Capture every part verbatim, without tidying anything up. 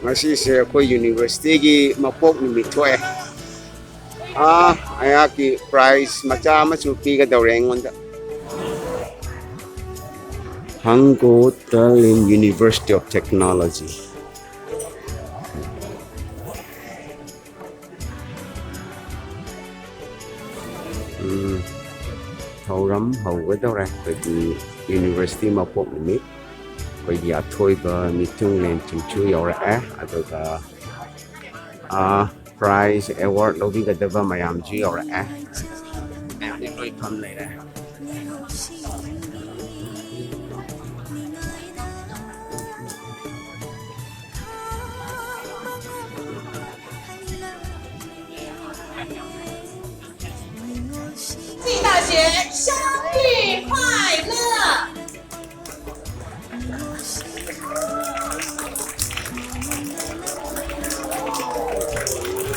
ꯉꯁꯤꯁꯦ ꯑꯩꯈꯣꯏ ꯌꯨꯅꯤꯚꯔꯁꯤꯇꯤꯒꯤ ꯃꯄꯣꯛ ꯅꯨꯃꯤꯠ ꯊꯣꯛꯑꯦ꯫ ꯑꯥ, ꯑꯩꯍꯥꯛꯀꯤ ꯄ꯭ꯔꯥꯏꯖ ꯃꯆꯥ ꯑꯃꯁꯨ ꯄꯤꯒꯗꯧꯔꯦ ꯑꯩꯉꯣꯟꯗ꯫ Hango Tallinn University of Technology. ꯎꯝ, ꯊꯧꯔꯝ ꯍꯧꯒꯗꯧꯔꯦ꯫ ꯑꯩꯈꯣꯏꯒꯤ ꯌꯨꯅꯤꯚꯔꯁꯤꯇꯤ ꯃꯄꯣꯛ ꯅꯨꯃꯤꯠ, ꯑꯩꯈꯣꯏꯒꯤ ꯑꯊꯣꯏꯕ ꯃꯤꯊꯨꯡꯂꯦꯟꯁꯤꯡꯁꯨ ꯌꯧꯔꯛꯑꯦ, ꯑꯗꯨꯒ, ꯑꯥ, ꯄ꯭ꯔꯥꯏꯖ ꯑꯦꯋꯥꯔꯗ ꯂꯧꯕꯤꯒꯗꯕ ꯃꯌꯥꯝꯁꯨ ꯌꯧꯔꯛꯑꯦ꯫ ꯃꯌꯥꯝꯗꯤ ꯂꯣꯏ ꯐꯝ ꯂꯩꯔꯦ꯫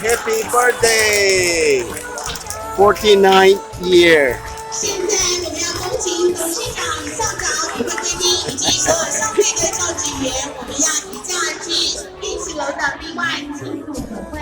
Happy birthday! Forty-nine year. 现在我们要恭请董事长上场，我们的贵宾以及所有上台的召集员，我们要一起下去一起楼的另外庆祝舞会。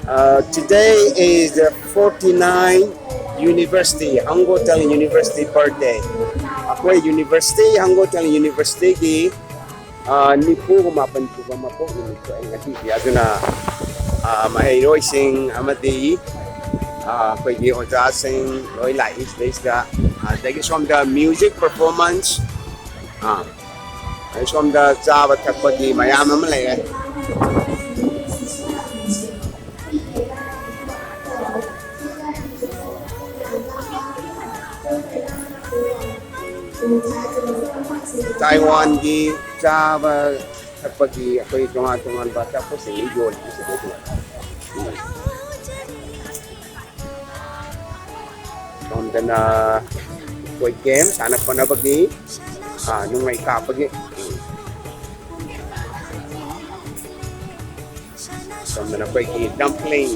Uh, today is the forty-nine university, Hango Tallinn University birthday. ꯑꯩꯈꯣꯏ university, Hango Tallinn universityꯒꯤ, ꯑ, ꯅꯤꯐꯨꯒ ꯃꯥꯄꯟ ꯁꯨꯕ ꯃꯄꯣꯛ ꯅꯨꯃꯤꯠ ꯊꯣꯛꯑꯦ ꯉꯁꯤꯗꯤ꯫ ꯑꯗꯨꯅ, ꯑ, ꯃꯍꯩꯔꯣꯏꯁꯤꯡ ꯑꯃꯗꯤ, ꯑ, ꯑꯩꯈꯣꯏꯒꯤ ꯑꯣꯖꯥꯁꯤꯡ ꯂꯣꯏ ꯂꯥꯛꯏ ꯁꯤꯗꯩꯁꯤꯗ꯫ ꯑꯗꯒꯤ ꯁꯣꯝꯗ music performance, ꯑ, ꯑꯗꯩ ꯁꯣꯝꯗ ꯆꯥꯕ ꯊꯛꯄꯒꯤ ꯃꯌꯥꯝ ꯑꯃ ꯂꯩꯔꯦ꯫ ꯇꯥꯏꯋꯥꯟꯒꯤ ꯆꯥꯕ ꯊꯛꯄꯒꯤ ꯑꯩꯈꯣꯏ ꯇꯣꯉꯥꯟ ꯇꯣꯉꯥꯟꯕ ꯑꯆꯥꯄꯣꯠꯁꯤꯡ ꯌꯣꯜꯂꯤ ꯁꯤꯗꯩꯗ꯫ ꯁꯣꯝꯗꯅ ꯑꯩꯈꯣꯏ ꯒꯦꯝ ꯁꯥꯟꯅ ꯈꯣꯠꯅꯕꯒꯤ, ꯑꯥ, ꯅꯣꯡꯃꯩ ꯀꯥꯞꯄꯒꯤ꯫ ꯁꯣꯝꯗꯅ ꯑꯩꯈꯣꯏꯒꯤ dumpling,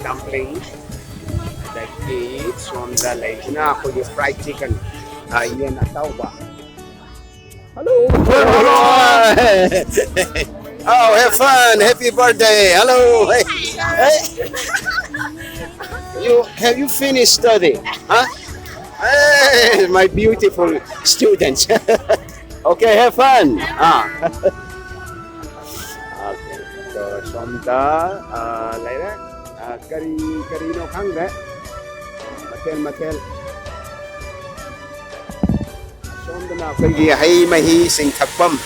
dumpling, ꯑꯗꯒꯤ ꯁꯣꯝꯗ ꯂꯩꯁꯤꯅ ꯑꯩꯈꯣꯏꯒꯤ fried chicken, ꯑ, ꯌꯦꯟ ꯑꯇꯥꯎꯕ꯫ Hello. Oh, have fun. Happy birthday. Hello. Hey. Hey. You, have you finished study? Huh? Hey, my beautiful students. Okay, have fun. Ah. Okay. So, ꯁꯣꯝꯗ, ꯑ, ꯂꯩꯔꯦ꯫ ꯑ, ꯀꯔꯤ, ꯀꯔꯤꯅꯣ ꯈꯪꯗꯦ꯫ ꯃꯊꯦꯜ, ꯃꯊꯦꯜ꯫ ꯁꯣꯝꯗꯅ ꯑꯩꯈꯣꯏꯒꯤ ꯍꯩ ꯃꯍꯤꯁꯤꯡ ꯊꯛꯐꯝ꯫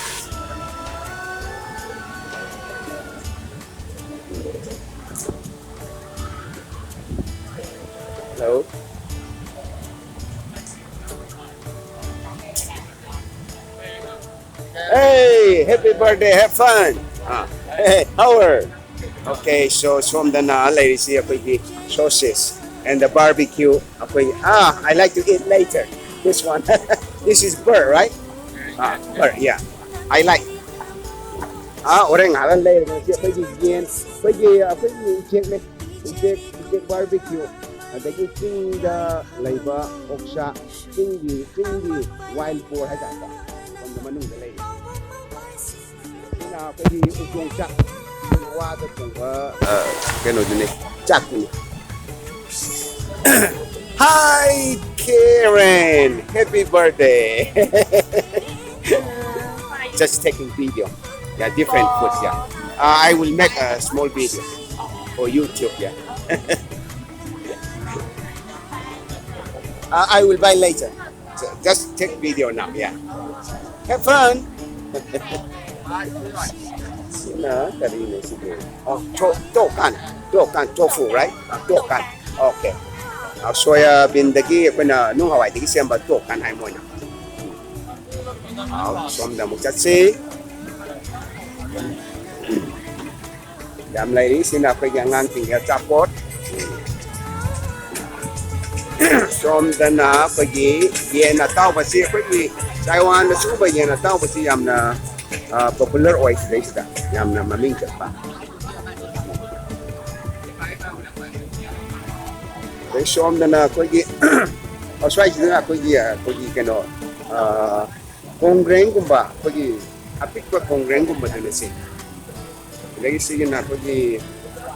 Hello. Hey, happy birthday, have fun. Ah, hey, how are? Okay, so ꯁꯣꯝꯗꯅ ꯂꯩꯔꯤꯁꯤ ꯑꯩꯈꯣꯏꯒꯤ sauces and the barbecue. ꯑꯩꯈꯣꯏ, ah, I like to eat later. This one. This is bird, right? Ah, bird, yeah. I like. ꯑꯥ, ꯍꯣꯔꯦꯟ ꯉꯥꯏꯍꯥꯛ ꯂꯩꯔꯒ ꯁꯤ ꯑꯩꯈꯣꯏꯒꯤ ꯌꯦꯟ, ꯑꯩꯈꯣꯏꯒꯤ, ꯑꯩꯈꯣꯏꯒꯤ ꯎꯆꯦꯛꯅꯦ꯫ ꯎꯆꯦꯛ, ꯎꯆꯦꯛ barbecue꯫ ꯑꯗꯒꯤ ꯆꯤꯡꯗ ꯂꯩꯕ ꯑꯣꯛꯁꯥ, ꯆꯤꯡꯒꯤ, ꯆꯤꯡꯒꯤ wild boar ꯍꯥꯏꯇꯥꯔꯦꯀꯣ꯫ ꯁꯣꯝꯗ ꯃꯅꯨꯡꯗ ꯂꯩꯔꯤ꯫ ꯁꯤꯅ ꯑꯩꯈꯣꯏꯒꯤ ꯎꯇꯣꯡ ꯆꯥꯛ, ꯋꯥꯗ ꯊꯣꯡꯕ, ꯑ, ꯀꯩꯅꯣꯗꯨꯅꯦ, ꯆꯥꯛꯇꯨꯅꯦ꯫ Hi, Karen! Happy birthday! Just taking video. Yeah, different foods, yeah. Uh, I will make a small video for YouTube, yeah. Uh, I will buy later. So just take video now, yeah. Have fun! ꯁꯤꯅ ꯀꯔꯤꯅꯣ ꯁꯤꯕꯨ? Oh, to, tokan. Tokan, tofu, right? Ah, tokan. Okay. Ah, soya bean ꯗꯒꯤ ꯑꯩꯈꯣꯏꯅ ꯅꯨꯡ ꯍꯋꯥꯏꯗꯒꯤ ꯁꯦꯝꯕ tokan ꯍꯥꯏ ꯃꯣꯏꯅ꯫ ꯑꯥꯎ, ꯁꯣꯝꯗ ꯑꯃꯨꯛ ꯆꯠꯁꯤ꯫ ꯌꯥꯝ ꯂꯩꯔꯤ꯫ ꯁꯤꯅ ꯑꯩꯈꯣꯏꯒꯤ ꯑꯉꯥꯡꯁꯤꯡꯒꯤ ꯑꯆꯥꯄꯣꯠ꯫ ꯁꯣꯝꯗꯅ ꯑꯩꯈꯣꯏꯒꯤ ꯌꯦꯟ ꯑꯇꯥꯎꯕꯁꯤ, ꯑꯩꯈꯣꯏꯒꯤ ꯇꯥꯏꯋꯥꯟꯗ ꯁꯤꯒꯨꯝꯕ ꯌꯦꯟ ꯑꯇꯥꯎꯕꯁꯤ ꯌꯥꯝꯅ, ꯑ, popular ꯑꯣꯏ ꯁꯤꯗꯩꯁꯤꯗ꯫ ꯌꯥꯝꯅ ꯃꯃꯤꯡ ꯆꯠꯄ꯫ ꯑꯗꯩ ꯁꯣꯝꯗꯅ ꯑꯩꯈꯣꯏꯒꯤ ꯑꯁ꯭ꯋꯥꯏꯁꯤꯗꯅ ꯑꯩꯈꯣꯏꯒꯤ ꯑꯩꯈꯣꯏꯒꯤ ꯀꯩꯅꯣ, ꯀꯣꯡꯒ꯭ꯔꯦꯡꯒꯨꯝꯕ, ꯑꯩꯈꯣꯏꯒꯤ ꯑꯄꯤꯛꯄ ꯀꯣꯡꯒ꯭ꯔꯦꯡꯒꯨꯝꯕꯗꯨꯅ ꯁꯤ꯫ ꯑꯗꯒꯤ ꯁꯤꯒꯤꯅ ꯑꯩꯈꯣꯏꯒꯤ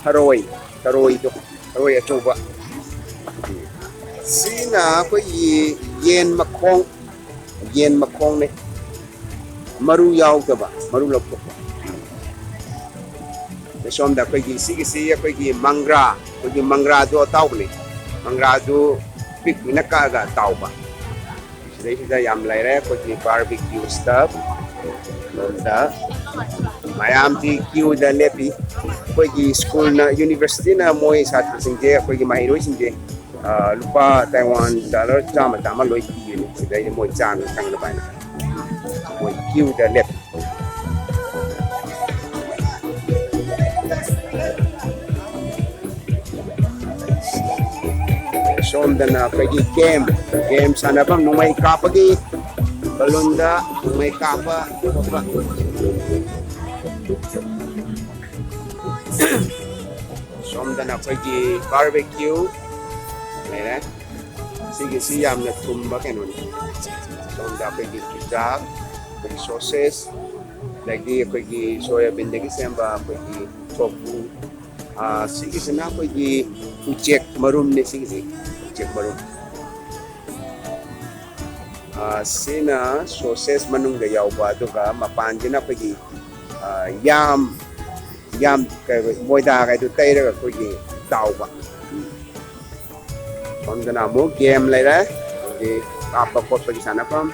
ꯊꯔꯣꯏ, ꯊꯔꯣꯏꯗꯣ, ꯊꯔꯣꯏ ꯑꯆꯧꯕ꯫ ꯁꯤꯅ ꯑꯩꯈꯣꯏꯒꯤ ꯌꯦꯟ ꯃꯈꯣꯡ, ꯌꯦꯟ ꯃꯈꯣꯡꯅꯦ꯫ ꯃꯔꯨ ꯌꯥꯎꯗꯕ, ꯃꯔꯨ ꯂꯧꯊꯣꯛꯄ꯫ ꯑꯗꯩ ꯁꯣꯝꯗ ꯑꯩꯈꯣꯏꯒꯤ ꯁꯤꯒꯤꯁꯤ ꯑꯩꯈꯣꯏꯒꯤ ꯃꯪꯒ꯭ꯔꯥ, ꯑꯩꯈꯣꯏꯒꯤ ꯃꯪꯒ꯭ꯔꯥꯗꯣ ꯑꯇꯥꯎꯕꯅꯦ꯫ ꯃꯪꯒ꯭ꯔꯥꯗꯨ ꯄꯤꯛ ꯄꯤꯛꯅ ꯀꯛꯑꯒ ꯇꯥꯎꯕ꯫ ꯁꯤꯗꯩꯁꯤꯗ ꯌꯥꯝ ꯂꯩꯔꯦ ꯑꯩꯈꯣꯏꯒꯤ barbecue stuff꯫ ꯑꯗꯣꯝꯗ ꯃꯌꯥꯝꯁꯤ ꯀ꯭ꯌꯨꯗ ꯂꯦꯞꯄꯤ꯫ ꯑꯩꯈꯣꯏꯒꯤ ꯁ꯭ꯀꯨꯜꯅ, ꯌꯨꯅꯤꯚꯔꯁꯤꯇꯤꯅ ꯃꯣꯏ ꯁꯥꯇ꯭ꯔꯁꯤꯡꯁꯦ, ꯑꯩꯈꯣꯏꯒꯤ ꯃꯍꯩꯔꯣꯏꯁꯤꯡꯁꯦ, ꯑ, ꯂꯨꯄꯥ ꯇꯥꯏꯋꯥꯟ ꯗꯣꯂꯔ ꯆꯥꯝꯃ ꯆꯥꯝꯃ ꯂꯣꯏ ꯄꯤꯕꯅꯤ꯫ ꯁꯤꯗꯩꯗ ꯃꯣꯏ ꯆꯥꯅ ꯊꯛꯅꯕ ꯍꯥꯏꯅ ꯃꯣꯏ ꯀ꯭ꯌꯨꯗ ꯂꯦꯞꯄꯤ꯫ ꯁꯣꯝꯗꯅ ꯑꯩꯈꯣꯏꯒꯤ ꯒꯦꯝ, ꯒꯦꯝ ꯁꯥꯟꯅꯐꯝ, ꯅꯣꯡꯃꯩ ꯀꯥꯞꯄꯒꯤ, ꯕꯂꯨꯟꯗ ꯅꯣꯡꯃꯩ ꯀꯥꯞꯄ ꯈꯣꯠꯄ꯫ ꯁꯣꯝꯗꯅ ꯑꯩꯈꯣꯏꯒꯤ barbecue ꯂꯩꯔꯦ꯫ ꯁꯤꯒꯤꯁꯤ ꯌꯥꯝꯅ ꯊꯨꯝꯕ ꯀꯩꯅꯣꯅꯤ꯫ ꯁꯣꯝꯗ ꯑꯩꯈꯣꯏꯒꯤ ꯆꯨꯖꯥꯛ, ꯑꯩꯈꯣꯏꯒꯤ sausage, ꯑꯗꯒꯤ ꯑꯩꯈꯣꯏꯒꯤ ꯁꯣꯌꯥꯕꯤꯟꯗꯒꯤ ꯁꯦꯝꯕ ꯑꯩꯈꯣꯏꯒꯤ tofu, ꯑꯥ, ꯁꯤꯒꯤꯁꯤꯅ ꯑꯩꯈꯣꯏꯒꯤ ꯎꯆꯦꯛ ꯃꯔꯨꯝꯅꯦ, ꯁꯤꯒꯤꯁꯤ ꯎꯆꯦꯛ ꯃꯔꯨꯝ꯫ ꯑꯥ, ꯁꯤꯅ sausage ꯃꯅꯨꯡꯗ ꯌꯥꯎꯕ, ꯑꯗꯨꯒ ꯃꯄꯥꯟꯁꯤꯅ ꯑꯩꯈꯣꯏꯒꯤ, ꯑꯥ, ꯌꯥꯝ, ꯌꯥꯝ ꯀꯩ, ꯃꯣꯏꯗꯥꯒꯩꯗꯨ ꯇꯩꯔꯒ ꯑꯩꯈꯣꯏꯒꯤ ꯇꯥꯎꯕ꯫ ꯁꯣꯝꯗꯅ ꯑꯃꯨꯛ ꯒꯦꯝ ꯂꯩꯔꯦ, ꯑꯗꯒꯤ ꯀꯥꯞꯄ ꯈꯣꯠꯄꯒꯤ ꯁꯥꯟꯅꯐꯝ꯫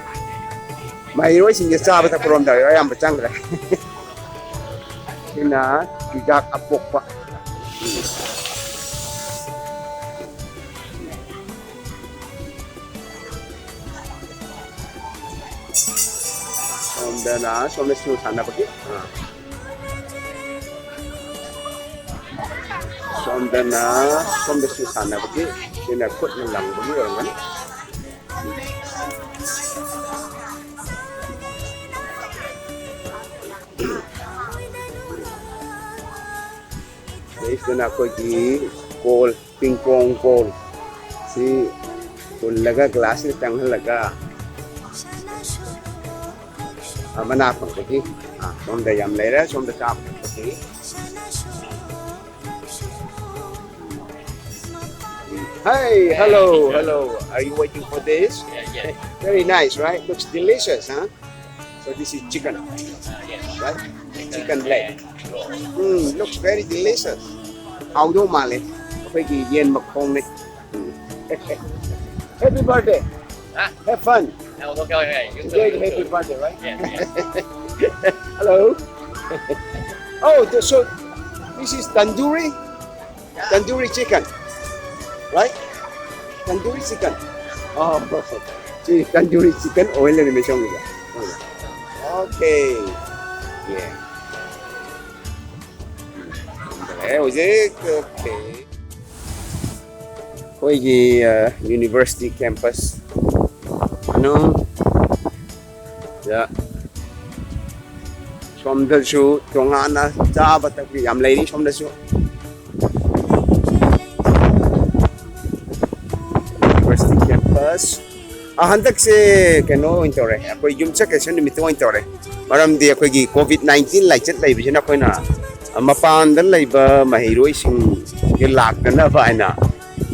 ꯃꯍꯩꯔꯣꯏꯁꯤꯡꯁꯦ ꯆꯥꯕ ꯊꯛꯄꯔꯣꯝꯗ ꯑꯌꯥꯝꯕ ꯆꯪꯈ꯭ꯔꯦ꯫ ꯁꯤꯅ ꯆꯨꯖꯥꯛ ꯑꯄꯣꯛꯄ꯫ ꯁꯣꯝꯗꯅ, ꯁꯣꯝꯗꯁꯨ ꯁꯥꯟꯅꯕꯒꯤ, ꯑꯥ꯫ ꯁꯣꯝꯗꯅ, ꯁꯣꯝꯗꯁꯨ ꯁꯥꯟꯅꯕꯒꯤ, ꯁꯤꯅ ꯈꯨꯠꯅ ꯂꯪꯕꯒꯤ ꯑꯣꯏꯔꯝꯒꯅꯤ꯫ ꯁꯤꯗꯩꯁꯤꯗꯅ ꯑꯩꯈꯣꯏꯒꯤ ꯀꯣꯜ, ꯄꯤꯡ ꯄꯣꯡ ꯀꯣꯜ꯫ ꯁꯤ ꯄꯨꯜꯂꯒ ꯒ꯭ꯂꯥꯁꯁꯤꯗ ꯆꯪꯍꯜꯂꯒ, ꯑ, ꯃꯅꯥ ꯐꯪꯕꯒꯤ, ꯑ, ꯁꯣꯝꯗ ꯌꯥꯝ ꯂꯩꯔꯦ, ꯁꯣꯝꯗ ꯆꯥꯕ ꯊꯛꯄꯒꯤ꯫ Hey, hello, hello. Are you waiting for this? Yeah, yeah. Very nice, right? Looks delicious, huh? So this is chicken, right? Chicken leg. Mm, looks very delicious. ꯍꯥꯎꯗꯧ ꯃꯥꯜꯂꯦ꯫ ꯑꯩꯈꯣꯏꯒꯤ ꯌꯦꯟ ꯃꯈꯣꯡꯅꯦ꯫ Mm. Happy birthday. Huh? Have fun. Oh, okay, okay. You too, enjoy the happy birthday, right? Yeah, yeah. Hello. Oh, the, so this is tandoori? Tandoori chicken, right? Tandoori chicken. Oh, si tandoori chicken oil na may siyang. Okay. Yeah. Eh, ꯍꯧꯖꯤꯛ, okay. ꯑꯩꯈꯣꯏꯒꯤ, ꯑ, university campus ꯃꯅꯨꯡ ꯗ ꯁꯣꯝꯗꯁꯨ ꯇꯣꯉꯥꯟꯅ ꯆꯥꯕ ꯊꯛꯄ ꯌꯥꯝ ꯂꯩꯔꯤ ꯁꯣꯝꯗꯁꯨ꯫ University campus꯫ ꯑ, ꯍꯟꯗꯛꯁꯦ ꯀꯩꯅꯣ ꯑꯣꯏꯅ ꯇꯧꯔꯦ, ꯑꯩꯈꯣꯏ ꯌꯨꯝꯁꯀꯩꯁ ꯅꯨꯃꯤꯠꯇ ꯑꯣꯏꯅ ꯇꯧꯔꯦ꯫ ꯃꯔꯝꯗꯤ ꯑꯩꯈꯣꯏꯒꯤ COVID nineteen ꯂꯥꯏꯆꯠ ꯂꯩꯕꯁꯤꯅ ꯑꯩꯈꯣꯏꯅ, ꯑ, ꯃꯄꯥꯟꯗ ꯂꯩꯕ ꯃꯍꯩꯔꯣꯏꯁꯤꯡꯁꯦ ꯂꯥꯛꯇꯅꯕ ꯍꯥꯏꯅ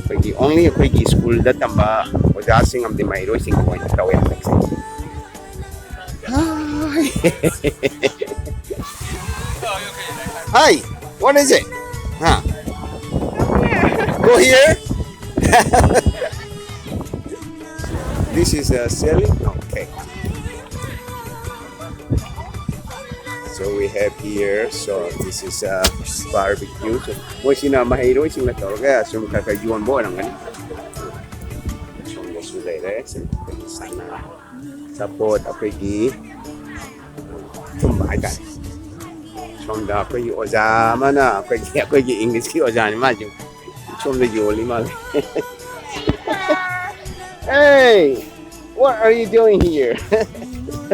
ꯑꯩꯈꯣꯏꯒꯤ only ꯑꯩꯈꯣꯏꯒꯤ ꯁ꯭ꯀꯨꯜꯗ ꯇꯝꯕ ꯑꯣꯖꯥꯁꯤꯡ ꯑꯃꯗꯤ ꯃꯍꯩꯔꯣꯏꯁꯤꯡꯒꯤ ꯑꯣꯏꯅ ꯇꯧꯋꯦ ꯍꯟꯗꯛꯁꯦ꯫ Hi. Hi. What is it? Huh? Go here. This is a selling. Okay. So we have here, so this is a barbecue. So, ꯃꯣꯏꯁꯤꯅ ꯃꯍꯩꯔꯣꯏꯁꯤꯡꯅ ꯇꯧꯔꯒ ꯁꯨꯝ ꯈꯔ ꯈꯔ ꯌꯣꯟꯕ ꯑꯣꯏꯔꯝꯒꯅꯤ꯫ ꯁꯣꯝꯗꯁꯨ ꯂꯩꯔꯦ꯫ ꯁꯤ ꯑꯩꯈꯣꯏꯒꯤ ꯁꯅꯥ, ꯑꯆꯥꯄꯣꯠ, ꯑꯩꯈꯣꯏꯒꯤ ꯑꯊꯨꯝꯕ ꯍꯥꯏꯇꯥꯔꯦ꯫ ꯁꯣꯝꯗ ꯑꯩꯈꯣꯏꯒꯤ ꯑꯣꯖꯥ ꯑꯃꯅ, ꯑꯩꯈꯣꯏꯒꯤ, ꯑꯩꯈꯣꯏꯒꯤ English ꯀꯤ ꯑꯣꯖꯥꯅꯤ ꯃꯥꯁꯨ꯫ ꯁꯣꯝꯗ ꯌꯣꯜꯂꯤ ꯃꯥꯜꯂꯦ꯫ Hey, what are you doing here?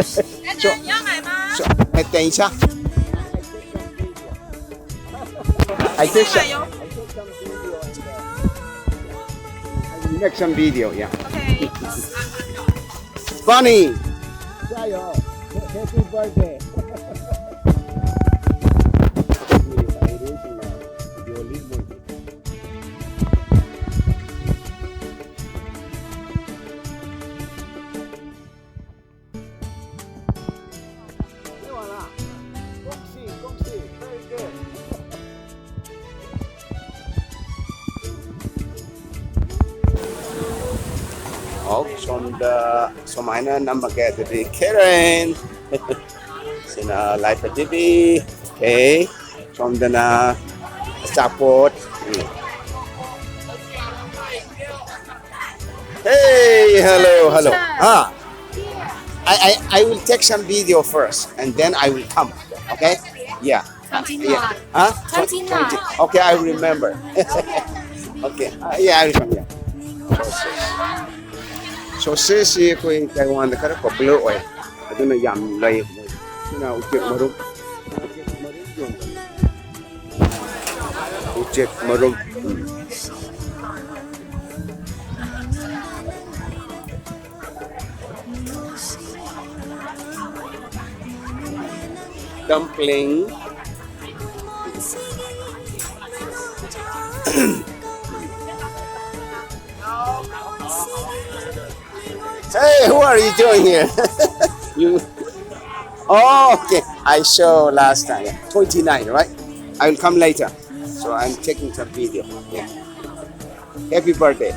So, so, I take some, I take some video and, uh, I will Make some video, yeah. Okay. Bunny! 加油! Happy birthday! ꯑꯣ, ꯁꯣꯝꯗ ꯁꯨꯃꯥꯏꯅ ꯅꯝꯃꯒꯦ꯫ ꯑꯗꯨꯗꯤ ꯈꯦꯔꯦꯟ꯫ ꯁꯤꯅ ꯂꯥꯏꯐ ꯇꯤ ꯚꯤ꯫ ꯑꯣꯀꯦ꯫ ꯁꯣꯝꯗꯅ ꯑꯆꯥꯄꯣꯠ꯫ ꯎꯝ꯫ Hey, hello, hello. Ah, I, I, I will take some video first, and then I will come. Okay? Yeah. Twenty-nine. Huh? Twenty-nine. Okay, I remember. Okay. Uh, yeah, I remember. Sausage. Sausage ꯁꯤ ꯑꯩꯈꯣꯏ ꯇꯥꯏꯋꯥꯟꯗ ꯈꯔ popular ꯑꯣꯏ꯫ ꯑꯗꯨꯅ ꯌꯥꯝ ꯂꯩ꯫ ꯁꯤꯅ ꯎꯆꯦꯛ ꯃꯔꯨꯝ꯫ ꯎꯆꯦꯛ ꯃꯔꯨꯝ꯫ ꯎꯝ꯫ Dumpling. Hey, who are you doing here? You. Oh, okay. I saw last time. Yeah. Twenty-nine, right? I will come later. So I'm taking some video. Yeah. Happy birthday.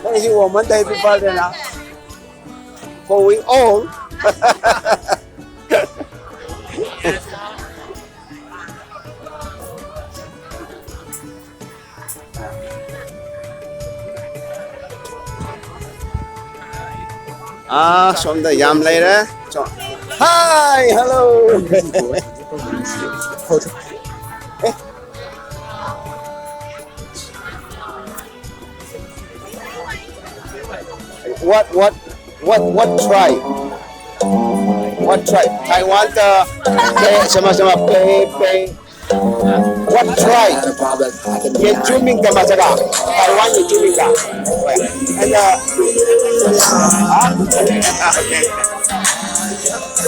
恭喜我们的 happy birthday 呢？ Going on. Ah, ꯁꯣꯝꯗ ꯌꯥꯝ ꯂꯩꯔꯦ꯫ ꯁꯣ-, hi, hello. Eh? What, what, what, what tribe? What tribe? Taiwan, uh, Pe-, 什么什么 Pe-, Pe-, What tribe? ꯌꯦꯟꯆꯨ ꯃꯤꯡ ꯇꯝꯕ ꯖꯒꯥ꯫ Taiwan ꯌꯦꯟꯆꯨ ꯃꯤꯡ ꯇꯝꯕ꯫ ꯍꯣꯏ꯫ ꯑꯩꯅ, ꯍꯥ?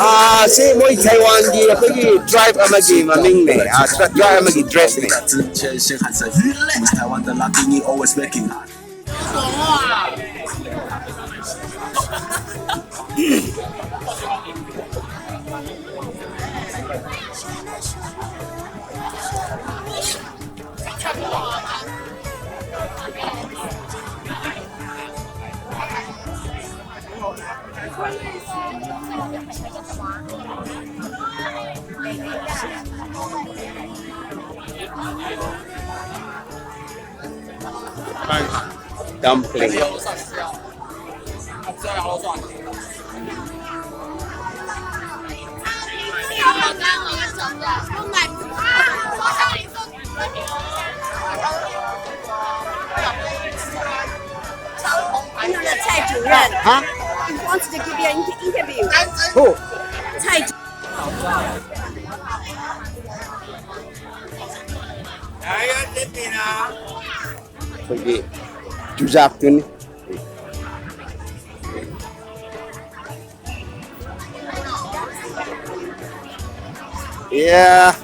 ꯑꯥ, ꯁꯤ ꯃꯣꯏ ꯊꯥꯏꯋꯥꯟꯒꯤ ꯑꯩꯈꯣꯏꯒꯤ tribe ꯑꯃꯒꯤ ꯃꯃꯤꯡꯅꯦ꯫ ꯑꯥ, tri-, tribe ꯑꯃꯒꯤ dressꯅꯦ꯫ Dumpling. You know the 蔡主任. Huh? He wants to give you an inter- interview. Who? 蔡主- ꯑꯩꯈꯣꯏꯒꯤ ꯆꯨꯖꯥꯛꯇꯨꯅꯤ꯫ Yeah.